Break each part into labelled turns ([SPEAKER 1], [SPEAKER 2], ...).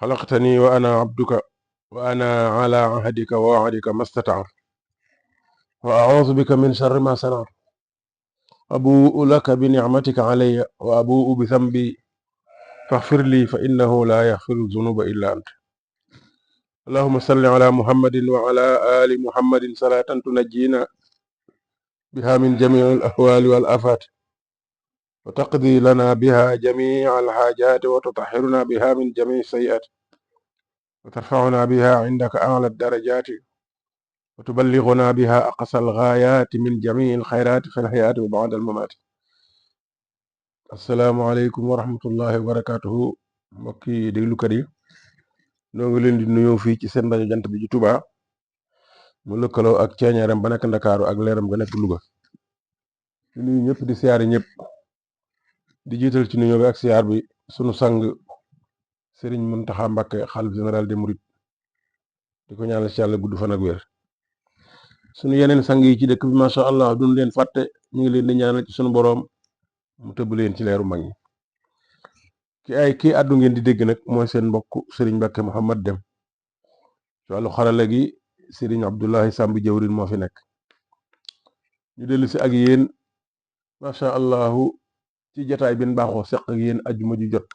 [SPEAKER 1] خلقتني وأنا عبدك وأنا على عهدك ووعدك ما استطعت وأعوذ بك من شر ما صنعت أبوء لك بنعمتك علي وأبوء بذنبي فاغفر لي فإنه لا يغفر الذنوب إلا أنت. اللهم صل على محمد وعلى آل محمد صلاة تنجينا بها من جميع الأهوال والآفات وتقضي لنا بها جميع الحاجات وتطهرنا بها من جميع السيئات وترفعنا بها عندك أعلى الدرجات وتبلغنا بها أقصى الغايات من جميع الخيرات في الحياة وبعد الممات. asalaamaaleykum wa rahmatullahi wa barakatuhu mbokki déglukat yi noo ngi leen di nuyoo fii ci seen rajo jant bi ci Touba mu lëkkaloo ak ceeñaram ba nekk Ndakaaru ak leeram ga nekk Louga di nuyu ñëpp di siyaare ñëpp di jiital ci nuyoo bi ak siyaar bi sunu sang Serigne Mountakha Mbacké xalif général des Mourides di ko ñaanal ci Yàlla gudd fan ak wér. sunu yeneen sang yi ci dëkk bi macha allah duñ leen fàtte ñu ngi leen di ñaanal ci sunu boroom mu tëbb leen ci leeru mag ñi. kii àddu ngeen di dégg nag mooy seen mbokk Serigne Mbacké Mouhamad Deme ci wàllu xarala gi Serigne Abdoulahi Samb jëwrin moo fi nekk ñu dellu si ak yéen macha allahu ci jataay bin baaxoo seq ak yéen ajjuma ju jot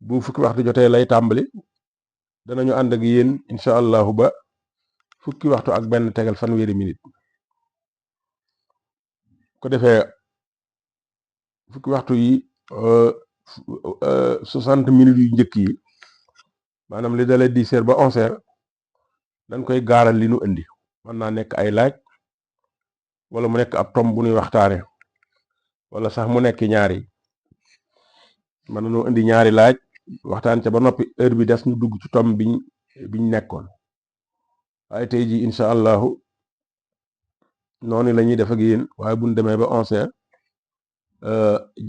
[SPEAKER 1] bu fukki waxtu jotee lay tàmbali danañu ànd ak yéen incha allahu ba fukki waxtu ak benn tegal fanweeri minute ko defee fukki waxtu yi 60 minutes yu njëkk yi maanaam li dalee 10 heures ba 11 heures dañ koy gaaral li nu indi mën naa nekk ay laaj wala mu nekk ab tom bu ñuy waxtaane wala sax mu nekk ñaari mën nañoo indi ñaari laaj waxtaan ca ba noppi heure bi des ñu dugg ci tom biñ nekkoon waaye tey ji incha allahu noonu la ñuy def ak yéen waaye buñ demee ba 11 heures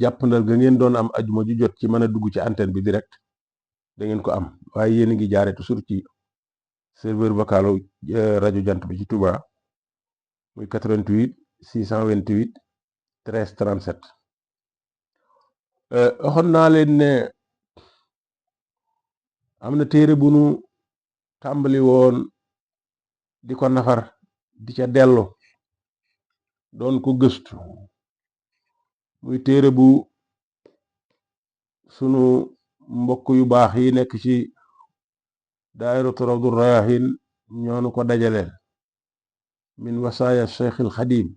[SPEAKER 1] jàppandal ga ngeen doon am ajuma ju jot ci mën a dugg ci antenne bi direct da ngeen ko am waaye yéen a ngi jaare toujours ci serveur vocal rajo jant bi ci Touba muy 88 628 13 37 waxoon naa leen ne am na téere bu nu tàmbali woon di ko nafar di ca dellu doon ko gëstu muy téere bu sunu mbokk yu baax yi nekk ci daayiratu Rawdu Rayaahin ñoonu ko dajaleel min wasaaya Cheikhil Xadim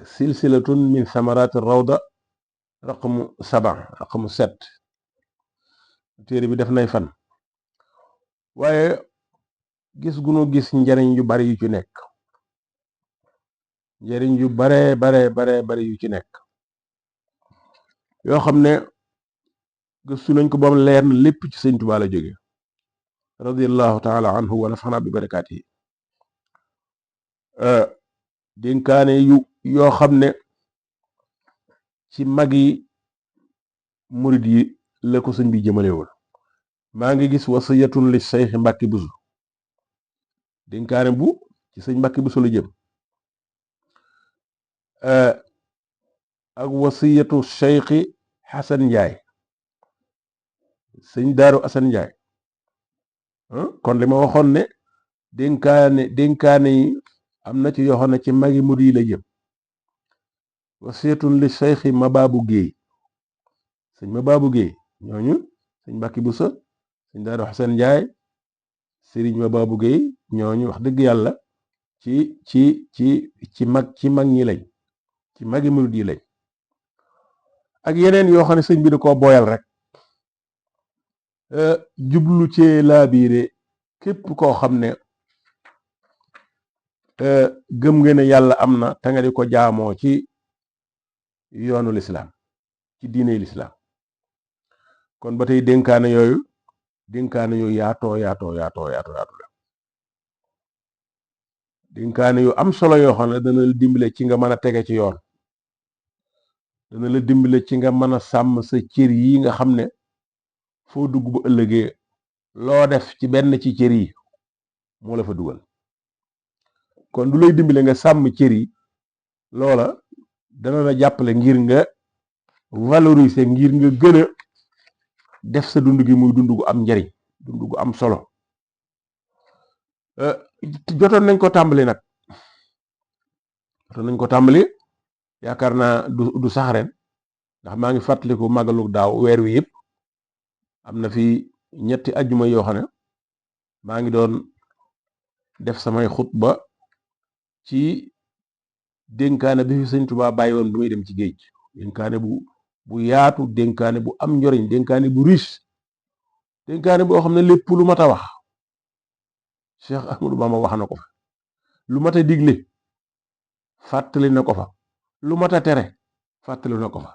[SPEAKER 1] silsilatun min samaraati rawda raqmu 7 téere bi def nay fan waaye gis gunu gis njariñ yu bari yu ci nekk njariñ yu bare yu ci nekk yoo xam ne gëstu nañ ko bam leer na lépp ci Sëñ Tuubaa la jóge radiyallahu taala anhu wa nafaana bi barakaatihi dénkaane yoo xam ne ci magi murid yi la ko sëñ bi jëmalewul maa ngi gis wasiyatun li Seex Mbàkke Buso dénkaane bu ci sëñ Mbàkke Buso la jëm ak wasiyatu Seexi Xasan Njaay sëñ Daaru Asan Njaay kon li ma waxoon ne dénkaane yi am na ci yoo xam ne ci magi murid yi la jëm wasiyatun li Seexi Mabaabu Géey sëñ Mabaabu Géey ñooñu sëñ Mbàkke Buso sëñ Daaru Xasan Njaay sëriñ Mabaabu Géey ñooñu wax dëgg yàlla ci mag ñi lañ ci magi murid yi lañ ak yeneen yoo xam ne sëñ bi da koo boyal rek jublu ci laabiire képp koo xam ne gëm nga ne yàlla am na te nga di ko jaamoo ci yoonu lislaam ci diine lislaam kon ba tey dénkaane yooyu yaatoo la dénkaane yu am solo yoo xam ne dana la dimbale ci nga mën a tege ci yoon dana la dimbale ci nga mën a sàmm sa cër yi nga xam ne foo dugg bu ëllëgee loo def ci benn ci cër yi moo la fa dugal kon du lay dimbale nga sàmm cër yi loola dana la jàppale ngir nga valoriser ngir nga gën a def sa dund gi muy dund gu am njariñ, dund gu am solo. jotoon nañ ko tàmbali nag yaakaar naa du sax ren, ndax maa ngi fàttaliku màggalu daaw weer wi yëpp am na fi ñetti ajjuma yoo xam ne maa ngi doon def samay xutba ci dénkaane bi fi sëñ Tuubaa bàyyi woon bi muy dem ci géej. dénkaane bu yaatu, dénkaane bu am njoriñ, dénkaane bu riche, dénkaane boo xam ne lépp lu mat a wax Cheikh Ahmadou Bamba wax na ko fa, lu mat a digle fàttali na ko fa, lu mat a tere fàttali na ko fa.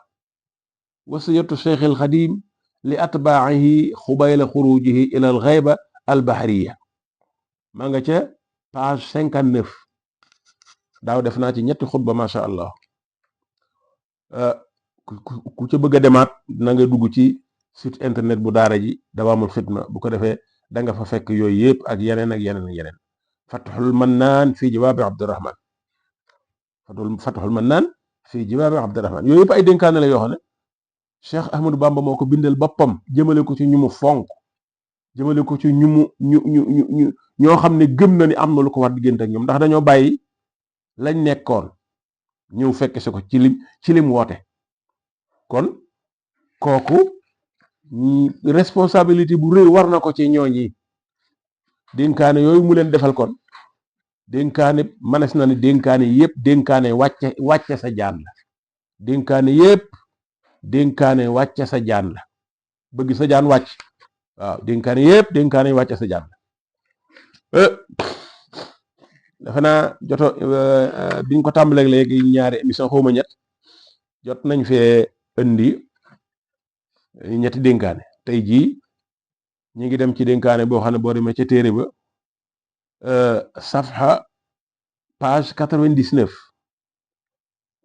[SPEAKER 1] wasiyatu Cheikh al Xadim li atbaa'ihi xubayla xurujihi ila al ghayba al bahriya, maa nga ca page 59. daaw def naa ci ñetti xutba macha allah. ku ca bëgg a demaat na nga dugg ci site internet bu daara ji Dawaamul Xidma, bu ko defee da nga fa fekk yooyu yëpp ak yeneen ak yeneen ak yeneen. Fatxul Mannaan fii jawaabi Abdurahman, Fatxul Mannaan fii jawaabi Abdurahman, yooyu yëpp ay dénkaane la yoo xam ne Cheikh Ahmadou Bamba moo ko bindal boppam, jëmale ko ci ñu mu fonk, jëmale ko ci ñoo xam ne gëm na ni am na lu ko war diggante ak ñoom, ndax dañoo bàyyi lañ nekkoon ñëw fekk si ko ci lim woote. kon kooku responsabilité bu rëy war na ko ci ñooñi. dénkaane yooyu mu leen defal, kon dénkaane manes na ne dénkaane yëpp dénkaane wàcce sa jaan la. dénkaane yëpp dénkaane wàcce sa jaan la, bëgg sa jaan wàcc. waaw dénkaane yëpp dénkaane wàcce sa jaan la. dafa naa joto biñ ko tàmbalee léegi ñaari émission xawma ñett, jot nañ fee indi ñetti dénkaane. tey jii ñi ngi dem ci dénkaane boo xam ne boo demee ca téere ba safha page 99,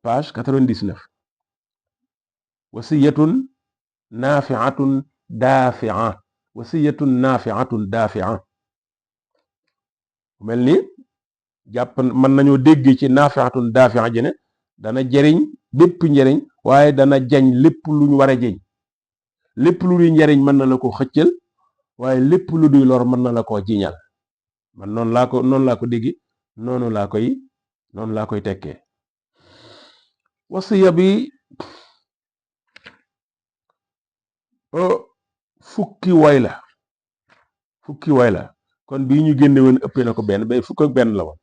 [SPEAKER 1] page 99. wasiyatun naafiatun daafia, wasiyatun naafiatun daafia. mel ni jàpp mën nañoo dégg ci naafiatun daafia ji ne dana jëriñ bépp njëriñ, waaye dana jañ lépp lu ñu war a jëñ. lépp lu duy njëriñ mën na la ko xëccal, waaye lépp lu duy lor mën na la koo jiñal. man noonu laa ko déggi, noonu laa koy tekkee. wasiya bi fukki way la, kon bii ñu génne woon ëppee na ko benn, bay fukk ak benn la woon,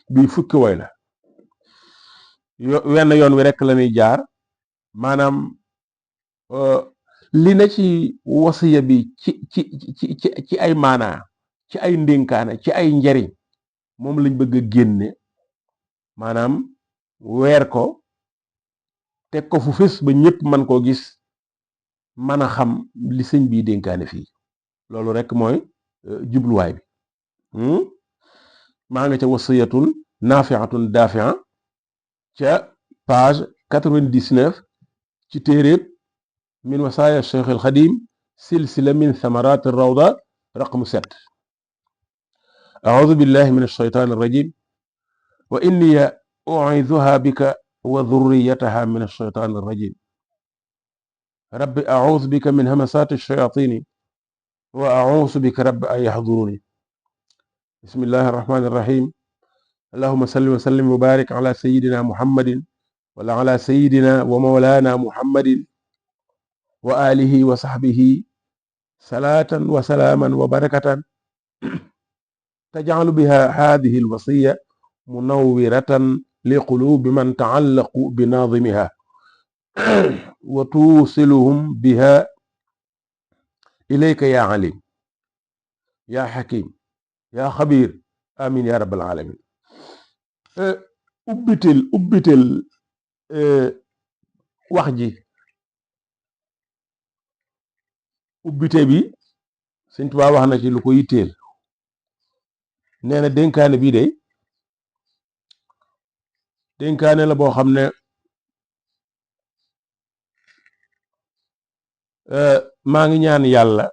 [SPEAKER 1] bii fukki way la. wenn yoon wi rekk la ñuy jaar, maanaam li na ci wasiya bi ci ay maanaa, ci ay ndénkaane, ci ay njariñ, moom lañ bëgg a génne, maanaam weer ko teg ko fu fés ba ñëpp man koo gis, mën a xam li sëñ bii dénkaane fii. loolu rekk mooy jubluwaay bi. maa nga ca wasiyatun naafiatun daafia ca page 99 ci téeréeb min wasaaya Cheikh al Xadim silsila min thamarat rawda raqmu 7. أعوذ بالله من الشيطان الرجيم وإني أعيذها بك وذريتها من الشيطان الرجيم رب أعوذ بك من همسات الشياطين وأعوذ بك رب أن يحضروني. بسم الله الرحمن الرحيم. اللهم صل وسلم وبارك على سيدنا محمد وعلى سيدنا ومولانا محمد وآله وصحبه صلاة وسلاما وبركة تجعل بها هذه الوصية منورة لقلوب من تعلقوا بناظمها وتوصلهم بها إليك يا عليم يا حكيم يا خبير آمين يا رب العالمين. ubbitel wax ji, ubbite bi Sëñ Tuubaa wax na ci lu ko yitteel. nee na dénkaane bii de dénkaane la boo xam ne maa ngi ñaan yàlla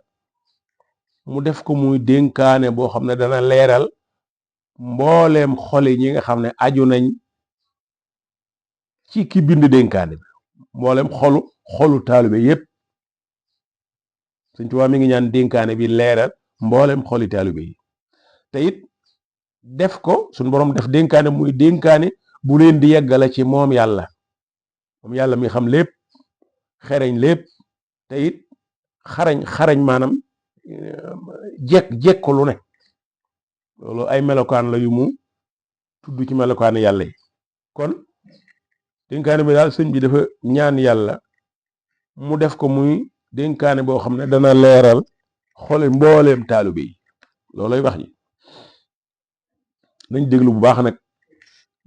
[SPEAKER 1] mu def ko muy dénkaane boo xam ne dana leeral mbooleem xoli ñi nga xam ne aju nañ ci ki bind dénkaane bi, mboolem xolu taalibe yépp. Sëñ Tuubaa mi ngi ñaan dénkaane bi leeral mboolem xoli taalibe yi te it def ko suñ boroom def dénkaane muy dénkaane bu leen di yeggale ci moom yàlla mi xam lépp xereñ lépp te it xarañ maanaam jekk lu ne. loolu ay melokaan la yu mu tudd ci melokaani yàlla yi. kon dénkaane bi daal sëñ bi dafa ñaan yàlla mu def ko muy dénkaane boo xam ne dana leeral xole mbooleem taalibe yi. loolay wax ji. nañ déglu bu baax nag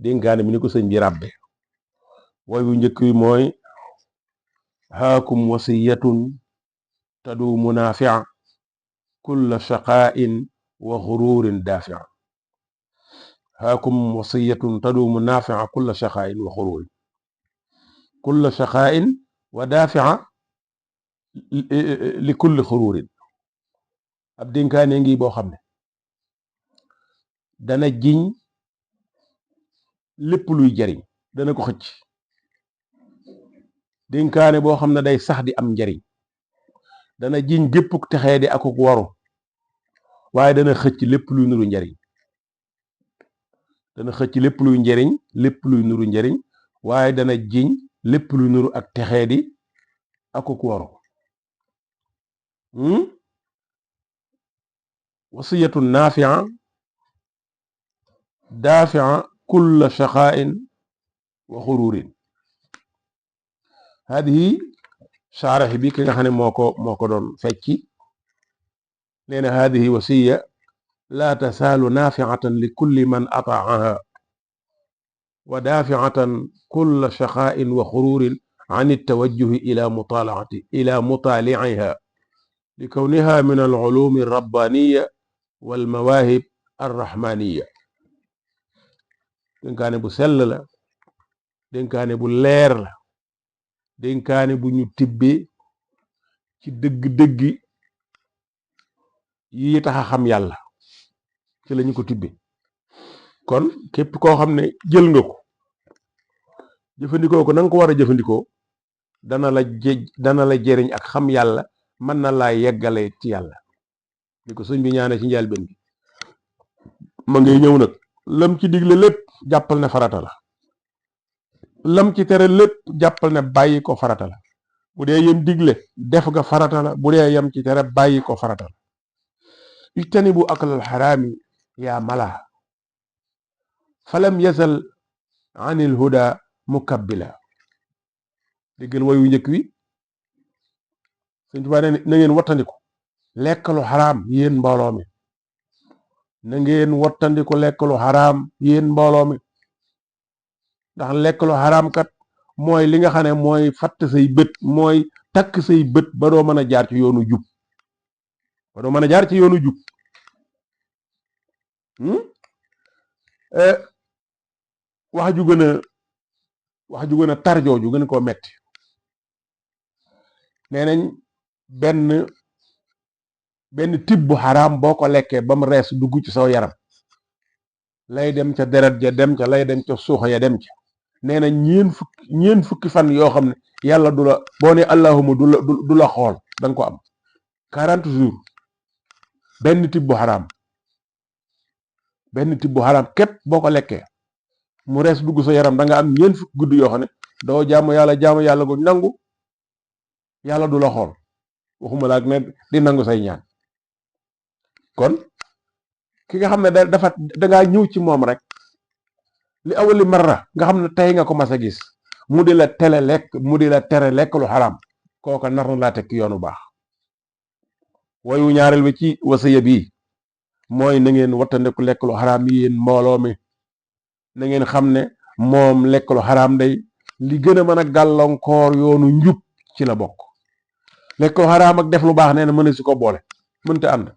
[SPEAKER 1] dénkaane bi ni ko sëñ bi ràbbe. woy bu njëkk bi mooy haakum wasiyatun taduumu naafia kulla shaqaa'in wa xuruurin daafia. haakum wasiyatun taduumu naafia kulla shaqaa'in wa xuruurin. kulla shaqaa'in wa daafia li kulli xuruurin. ab dénkaane ngi boo xam ne dana jiñ lépp luy jariñ dana ko xëcc. dénkaane boo xam ne day sax di am njariñ dana jiñ géppuk texee di akuk waru waaye dana xëcc lépp luy nuru njariñ. dana xëcc lépp luy njariñ lépp luy nuru njariñ waaye dana jiñ lépp luy nuru ak texee di akuk waru. wasiyatu naafia daafia kulla shaqaa'in wa xuruurin. hadihi saarax bi ki nga xam ne moo ko doon fecci nee na hadihi wasiya laa tasaalu naafiatan li kulli man ataaha wa daafiatan kulla shaqaa'in wa xuruurin an altawajjuhi ila mutaali'iha li kawniha min alculuumi alrabbaniya walmawaahib arrahmaniya. dénkaane bu sell la, dénkaane bu leer la, dénkaane bu ñu tibbee ci dëgg-dëggi yi tax a xam yàlla ci lañu ko tibbe. kon képp koo xam ne jël nga ko jëfandikoo ko na nga ko war a jëfandikoo dana la jëriñ ak xam yàlla, mën na laa yeggale ci yàlla ni ko sëñ bi ñaane ci njëlbéen bi. ma ngay ñëw nag lam ci digle lépp jàppal ne farata la, lam ci tere lépp jàppal ne bàyyi ko farata la. bu dee yem digle def nga farata la, bu dee yem ci tere bàyyi ko farata la. ijtanibu aklal xaraami yaa mala falam yazal anil huda mukabbila. déggal woy wu njëkk wi Sëñ Tuubaa ne na ngeen wattandiku lekk lu xaraam yéen mbooloo mi. na ngeen wattandiku lekk lu xaraam yéen mbooloo mi ndax lekk lu xaraam kat mooy li nga xam ne mooy fatt say bët, mooy takk say bët ba doo mën a jaar ci yoonu jub, ba doo mën a jaar ci yoonu jub. wax ju gën a tar jooju gën koo metti. nee nañ benn tibb bu xaraam boo ko lekkee ba mu rees dugg ci saw yaram, lay dem ca deret ja dem ca, lay dem ca suuxa ya dem ca. nee na ñeen fukki fan yoo xam ne yàlla du la boo ne allahuma du la xool danga ko am 40 jours. benn tibb bu xaraam képp boo ko lekkee mu rees dugg sa yaram da nga am ñeen fukki guddi yoo xam ne doo jaamu yàlla gu nangu, yàlla du la xool, waxuma laak ne di nangu say ñaan. kon ki nga xam ne dangaa ñëw ci moom rek li awali marra nga xam ne tey nga ko mas a gis mu di la tere lekk lu xaraam, kooka nar na laa teg yoonu baax. woyu ñaareel bi ci wasiya bi mooy na ngeen wattandiku lekk lu xaraam yi yéen mbooloo mi. na ngeen xam ne moom lekk lu xaraam day li gën a mën a gàllankoor yoonu njub ci la bokk. lekk lu xaraam ak def lu baax nee na mën a si ko boole, mënta ànd.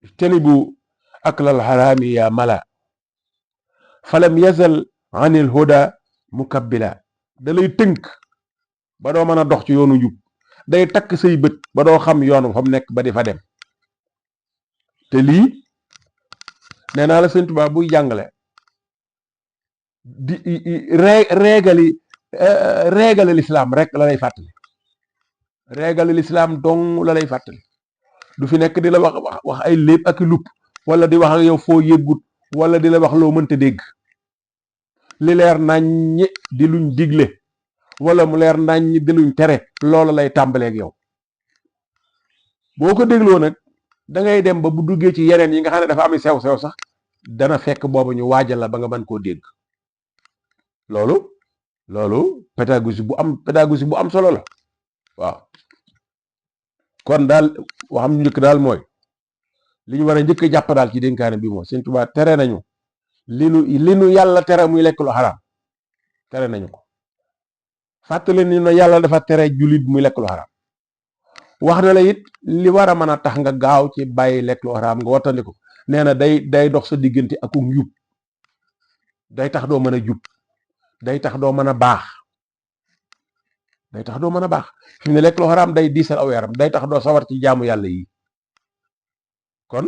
[SPEAKER 1] ijtanibu aklal xaraami yaa mala falam yazal anil huda mukabbila. da lay tënk ba doo mën a dox ci yoonu njub, day takk say bët ba doo xam yoonu fa mu nekk ba di fa dem. te lii nee naa la Sëñ Tuubaa buy jàngale di reegali réegale l'islam rek la lay fàttali, réegale l'islam dong la lay fàttali. du fi nekk di la wax ay léeb ak i lupp wala di wax ak yow foo yëggut wala di la wax loo mënta dégg. li leer naññi di luñ digle wala mu leer naññi di luñ tere loola lay tàmbaleeg yow. boo ko dégloo nag da ngay dem ba bu duggee ci yeneen yi nga xam ne dafa am sew-sew sax dana fekk boobu ñu waajal la ba nga mën koo dégg. loolu pédagogie bu am solo la. waaw kon daal waxam njëkk daal mooy li ñu war a njëkk a jàpp daal ci dénkaane bi mooy Sëñ Tuubaa tere nañu li nu yàlla tere muy lekk lu xaraam tere nañu ko. fàttali ni no yàlla dafa tere jullit muy lekk lu xaraam. wax na la it li war a mën a tax nga gaaw ci bàyyi lekk lu xaraam nga wattandiku. nee na day dox sa diggante ak njub, day tax doo mën a jub, day tax doo mën a baax, fi mu ne lekk lu xaraam day diisal aw yaram, day tax doo sawar ci jaamu yàlla yi. kon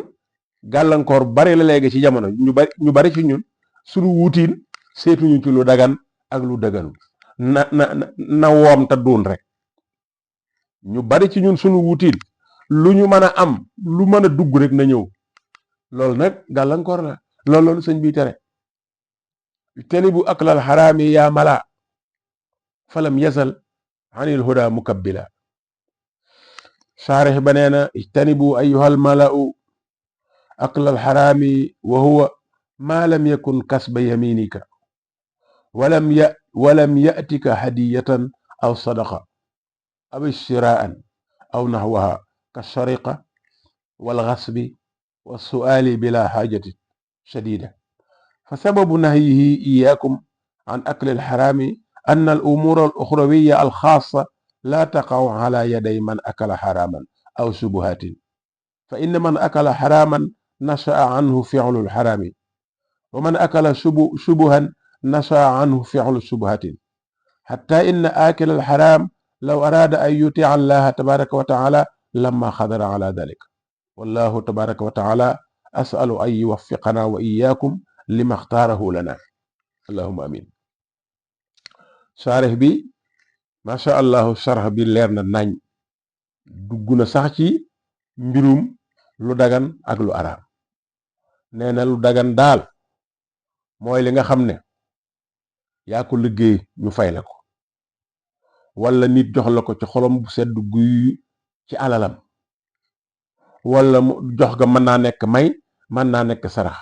[SPEAKER 1] gàllankoor bari la léegi ci jamono ñu bari ci ñun suñu wutiin seetuñu ci lu dagan ak lu dëganu na woom te duun rek. ñu bari ci ñun suñu wutiin lu ñu mën a am lu mën a dugg rek na ñëw. loolu nag gàllankoor la. loolu sëñ bi tere tenibu aklal xaraami yaa mala falam yasal anil huda mukabbila. saarix ba nee na ijtanibu ayyuhal malau aklal xaraami wa huwa ma lam yakun kasba yaminika walam yatika hadiyatan aw sadaqa aw istiraan aw naxwaha kasariqa walxasbi والسؤال بلا حاجة شديدة. فسبب نهيه إياكم عن أكل الحرام أن الأمور الأخروية الخاصة لا تقع على يدي من أكل حراما أو شبهات، فإن من أكل حراما نشأ عنه فعل الحرام، ومن أكل شبها نشأ عنه فعل الشبهات، حتى إن آكل الحرام لو أراد أن يطيع الله تبارك وتعالى لما قدر على ذلك. والله تبارك وتعالى أسأل أن يوفقنا وإياكم لما اختاره لنا. اللهم آمين. saarix bi masha allahu sarx bi leer na nañ, dugg na sax ci mbirum lu dagan ak lu araam. nee na lu dagan daal mooy li nga xam ne yaa ko liggéey ñu fay la ko, wala nit jox la ko ci xolom bu sedd guy ci alalam, wala mu jox ga mën naa nekk may, mën naa nekk sarax,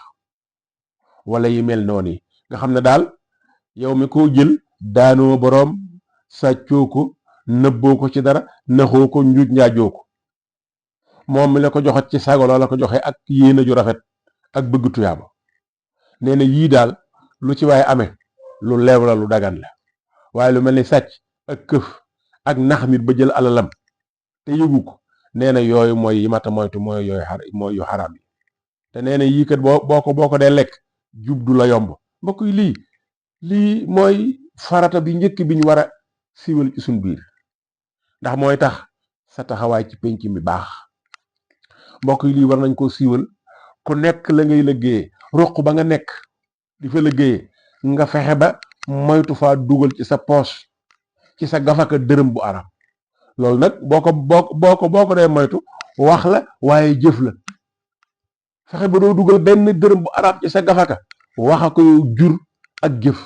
[SPEAKER 1] wala yi mel noonu yi nga xam ne daal yow mi ko jël daanoo boroom, sàccoo ko, nëbboo ko ci dara, naxoo ko, njuuj njaajoo ko. moom mi la ko joxat ci sago la ko joxe ak yéene ju rafet ak bëgg tuyaaba. nee na yii daal lu ci waaye amee lu leew la, lu dagan la. waaye lu mel ni sàcc ak këf ak nax nit ba jël alalam te yëgu ko, nee na yooyu mooy yi mata moytu, mooy yu xaraam yi. te nee na yii kat boo ko dee lekk jub du la yomb. mbokk yi lii mooy farata bi njëkk bi ñu war a siiwal ci suñ biir, ndax mooy tax sa taxawaay ci penc mi baax. mbokk yi lii war nañ koo siiwal. ku nekk la ngay liggéeyee ruq ba nga nekk di fa liggéeyee nga fexe ba moytu faa dugal ci sa poche, ci sa gafaka dërëm bu araam. loolu nag boo ko dee moytu wax la waaye jëf la. fexe ba doo dugal benn dërëm bu araam ci sa gafaka waxa ko jur ak jëf.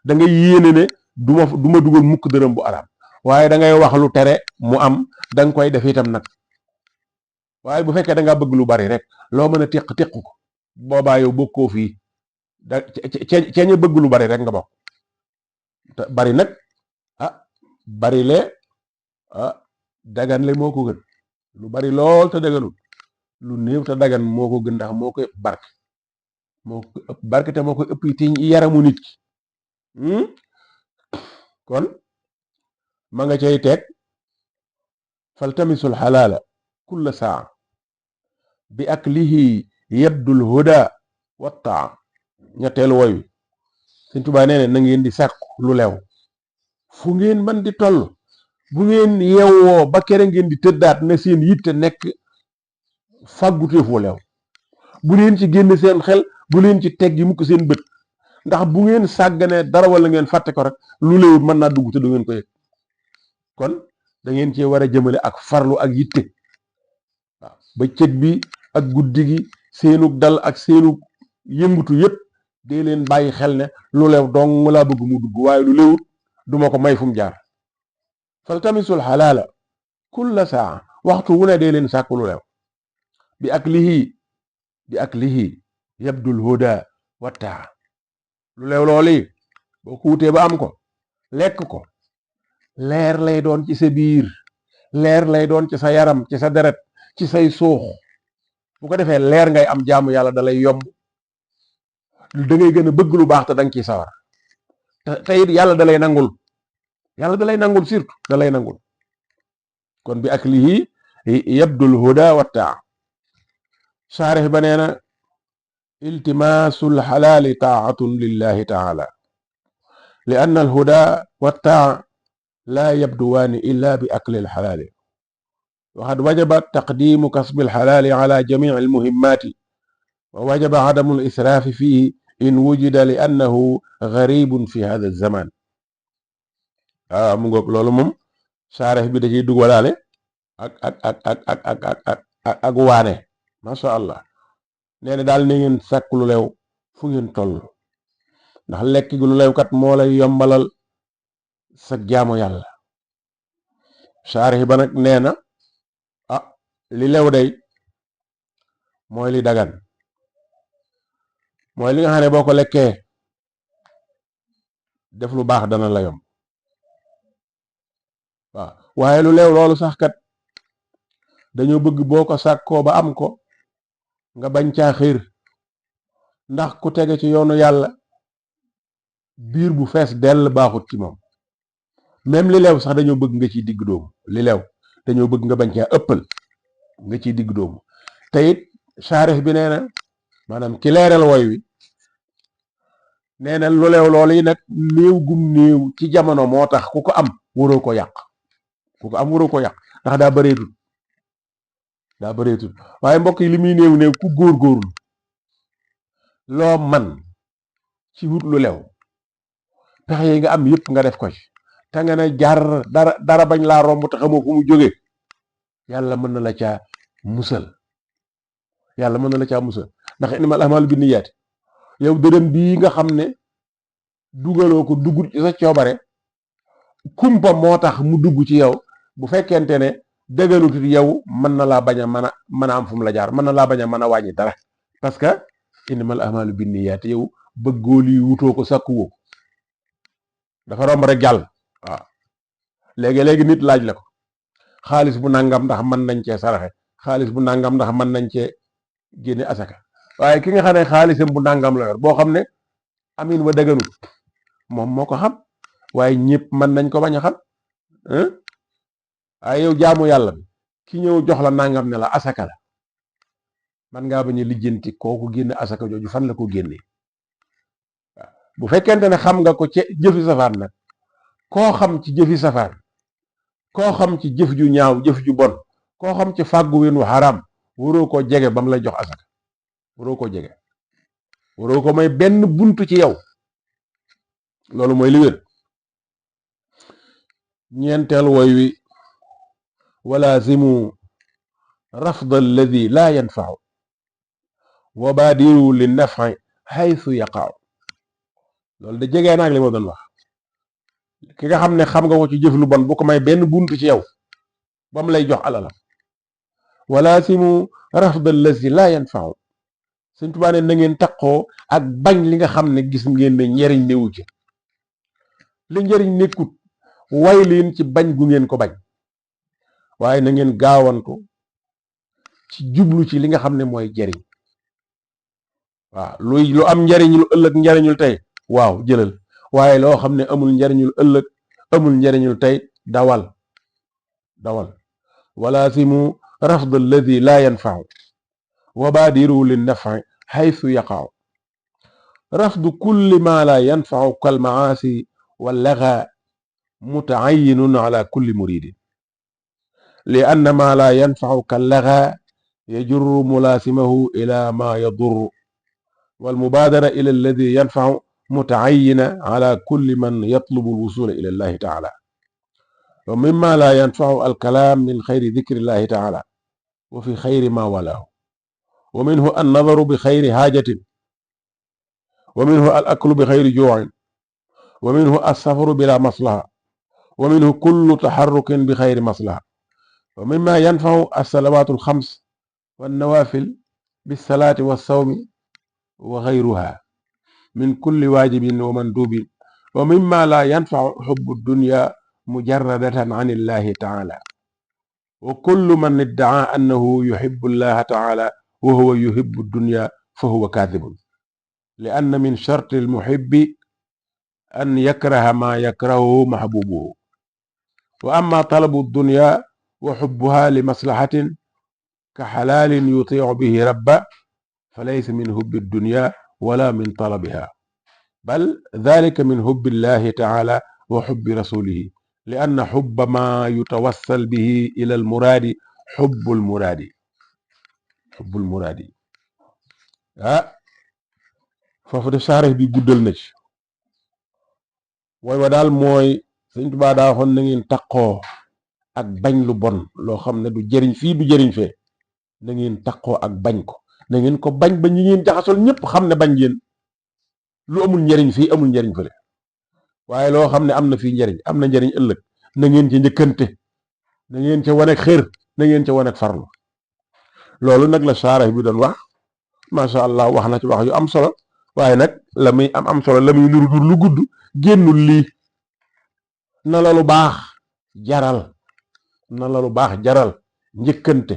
[SPEAKER 1] da ngay yéene ne du ma dugal mukk dërëm bu araam, waaye da ngay wax lu tere mu am, da nga koy def itam nag. waaye bu fekkee da nga bëgg lu bari rek loo mën a téq ko, boobaa yow bokkoo fii. ceeña bëgg lu bari rek nga bokk. te bari nag bari le dagan le moo ko gën. lu bari lool te daganul, lu néew te dagan moo ko gën, ndax moo ko ëpp barke te moo ko ëpp ci yaramu nit ki. kon ma nga cay teg faltamisul xalaala kulla saa bi aklihi yabdul huda wa taa. ñetteelu woy wi Sëñ Tuubaa nee na ngeen di sàkku lu lew fu ngeen man di toll. bu ngeen yeewoo ba kere ngeen di tëddaat na seen yitte nekk fàgguteef wu lew. bu leen ci génn seen xel, bu leen ci teggi mukk seen bët, ndax bu ngeen sàgganee dara wala ngeen fàtte ko rek lu léewut mën naa dugg te du ngeen ko yëg kon da ngeen cee war a jëmale ak farlu ak yitte waaw bëccëg bi ak guddi gi seenug dal ak seenug yëngutu yépp dee leen bàyyi xel ne lu leew dong laa bëgg mu dugg waaye lu léewut duma ko may fu mu jaar faltamisul xalaala kulla saa waxtu wu ne dee leen sàkk lu leew bi aklihi yabdul huda wattaa lu leew loolu boo ko wutee ba am ko lekk ko leer lay doon ci sa biir leer lay doon ci sa yaram ci sa deret ci say suux bu ko defee leer ngay am jaamu yàlla da lay yomb da ngay gën a bëgg lu baax te danga ciy sawar te it yàlla da lay nangul surtout da lay nangul kon bi aklihi yabdul huda wattaa saarix ba nee na iltimaasul xalaali taatun lillahi taala li anna al huda wattaa laa yabduwaani illa bi akli alxalaali waxad wajaba taqdimu kasbi alxalaali ala jamici almuhimmaati wa wajaba adamu alisraafi fiihi in wujida li annahu garibun fi hada alzamaan waaw mu ngoog loolu moom saarix bi da ciy dugalaale ak waane masha allah nee na daal na ngeen sàkk lu leew fu ngeen toll ndax lekk gi lu leew kat moo lay yombalal sa jaamu yàlla saarix ba nag nee na li lew day mooy li dagan mooy li nga xam ne boo ko lekkee def lu baax dana la yomb waaw waaye lu leew loolu sax kat dañoo bëgg boo ko sàkkoo ba am ko nga bañ caa xiir ndax ku tege ci yoonu yàlla biir bu fees dell baaxut ci moom même li leew sax dañoo bëgg nga ciy digg doomu li leew dañoo bëgg nga bañ caa ëppal nga ciy digg doomu te it saarix bi nee na maanaam ki leeral woy wi nee na lu leew loolu yi nag néew gum néew ci jamono moo tax ku ko am waroo ko yàq ndax daa bëreetul waaye mbokk yi li muy néew ku góorgóorlu loo man ci wut lu lew pexe yi nga am yépp nga def ko ci te nga ne jar dara bañ laa romb te xamoo fu mu jóge yàlla mën na la caa musal ndax innamal a'maalu binniyaati yow dërëm bii nga xam ne dugaloo ko duggut ci sa coobare kumpa moo tax mu dugg ci yow bu fekkente ne dëggalutit yow mën na laa bañ a mën a am fu mu la jaar mën na laa bañ a mën a wàññi dara parce que innamal a'maalu binniyaati yow bëggoo lii wutoo ko sàkkuwoo ko dafa romb rek jàll waaw léegi nit laaj la ko xaalis bu nangam ndax mën nañ cee saraxe xaalis bu nangam ndax mën nañ cee génne asaka waaye ki nga xam ne xaalisam bu nangam la yor boo xam ne amin wa dëgganut moom moo ko xam waaye ñëpp mën nañ ko bañ a xam waaye yow jaamu yàlla bi ki ñëw jox la nangam ne la asaka la man ngaa bañ a lijjanti kooku génne asaka jooju fan la ko génne waaw bu fekkente ne xam nga ko ci jëfi safaan nag koo xam ci jëfi safaan koo xam ci jëf ju ñaaw jëf ju bon koo xam ci fàggu ween wu xaraam waroo ko jege ba mu lay jox asaka waroo ko jege waroo ko may benn buntu ci yow loolu mooy li wér ñeenteel woy wi walaazimu rafd alladi laa yanfacu wa baadiru li nafci xaytu yaqacu loolu da jegee naag li ma doon wax ki nga xam ne xam nga ko ci jëf lu bon bu ko may benn buntu ci yow ba mu lay jox alalam walaazimu rafd alladi laa yanfacu Sëñ Tuubaa ne na ngeen taqoo ak bañ li nga xam ne gis ngeen ne njariñ newu ci li njariñ nekkut way leen ci bañ gu ngeen ko bañ waaye na ngeen gaawantu ci jublu ci li nga xam ne mooy jariñ waaw lu am njariñul ëllëg njariñul tey waaw jëlal waaye loo xam ne amul njariñul ëllëg amul njariñul tey dawal walaasimu rafd alladi laa yanfacu wa baadiru li nafci xaytu yaqacu rafdu kulli ma laa yanfacu kalmacaasi wallaga mutacayinun ala kulli muridin li anna ma laa yanfacu kallaga yajurru mulaasimahu ila ma yadur walmubaadara ila alladi yanfacu متعينة على كل من يطلب الوصول إلى الله تعالى. ومما لا ينفع الكلام من خير ذكر الله تعالى وفي خير ما ولاه، ومنه النظر بخير حاجة، ومنه الأكل بخير جوع، ومنه السفر بلا مصلحة، ومنه كل تحرك بخير مصلحة. ومما ينفع الصلوات الخمس والنوافل بالصلاة والصوم وغيرها من كل واجب ومندوب. ومما لا ينفع حب الدنيا مجردة عن الله تعالى. وكل من ادعى أنه يحب الله تعالى وهو يحب الدنيا فهو كاذب، لأن من شرط المحب أن يكره ما يكرهه محبوبه. وأما طلب الدنيا وحبها لمصلحة كحلال يطيع به ربه فليس من حب الدنيا ولا من طلبها، بل ذلك من حب الله تعالى وحب رسوله، لأن حب ما يتوصل به إلى المراد حب المراد. حب المراد foofu de saarix bi guddal na ci. way wa daal mooy Sëñ Tuubaa daa waxoon na ngeen taqoo ak bañ lu bon loo xam ne du jëriñ fii du jëriñ fee. na ngeen taqoo ak bañ ko, na ngeen ko bañ ba ñi ngeen jaxasol ñëpp xam ne bañ ngeen lu amul njëriñ fii amul njëriñ fële. waaye loo xam ne am na fii njëriñ am na njëriñ ëllëg na ngeen ci njëkkante, na ngeen ca wane xër, na ngeen ca wane farlu. loolu nag la saarix bi doon wax. macha allah wax na ci wax yu am solo, waaye nag la muy am solo la muy nuru lu gudd génnul lii. na la lu baax jaral, na la lu baax jaral njëkkante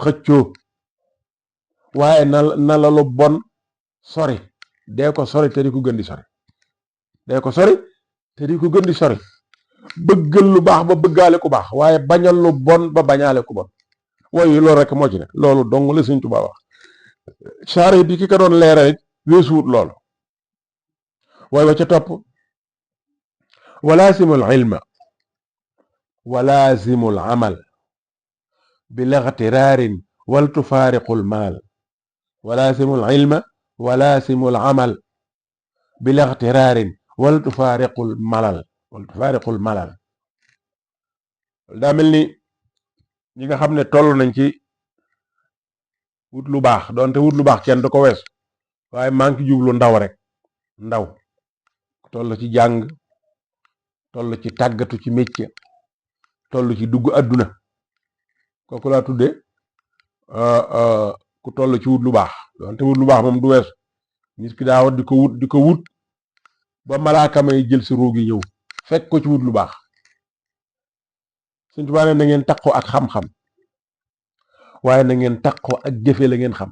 [SPEAKER 1] xëccoo, waaye na la lu bon sori, dee ko sori te di ko gën di sori, dee ko sori te di ko gën di sori. bëggal lu baax ba bëggaale ku baax, waaye bañal lu bon ba bañaale ku bon. waaye loolu rek moo ci ne, loolu dong la Sëñ Tuubaa wax. saare bi ki ka doon leeral it weesuwut loolu. waaye wa ca topp walaasimul ilma walaasimul amal bilaxtiraarin wal tufaariqul maal. walaasimul ilma walaasimul amal bilaxtiraarin wal tufaariqul malal, wal tufaariqul malal. daa mel ni ñi nga xam ne toll nañ ci wut lu baax, doonte wut lu baax kenn du ko wees, waaye maa ngi ci jublu ndaw rek. ndaw toll ci jàng, toll ci tàggatu ci métier, toll ci dugg àdduna, kooku laa tudde ku toll ci wut lu baax. doonte wut lu baax moom du wees nit ki daa war di ko wut ba malaaka may jël si ruugi ñëw fekk ko ci wut lu baax. Sëñ Tuubaa ne na ngeen takkoo ak xam-xam, waaye na ngeen takkoo ak jëfe la ngeen xam.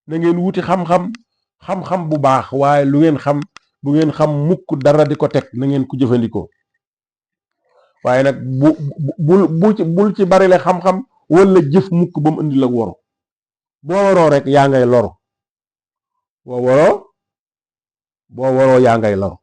[SPEAKER 1] na ngeen wuti xam-xam, xam-xam bu baax, waaye lu ngeen xam bu ngeen xam mukk dara di ko teg, na ngeen ko jëfandikoo. waaye nag bul ci bari le xam-xam wala jëf mukk ba mu indi la woru. boo waroo rek yaa ngay loru, boo waroo yaa ngay loru.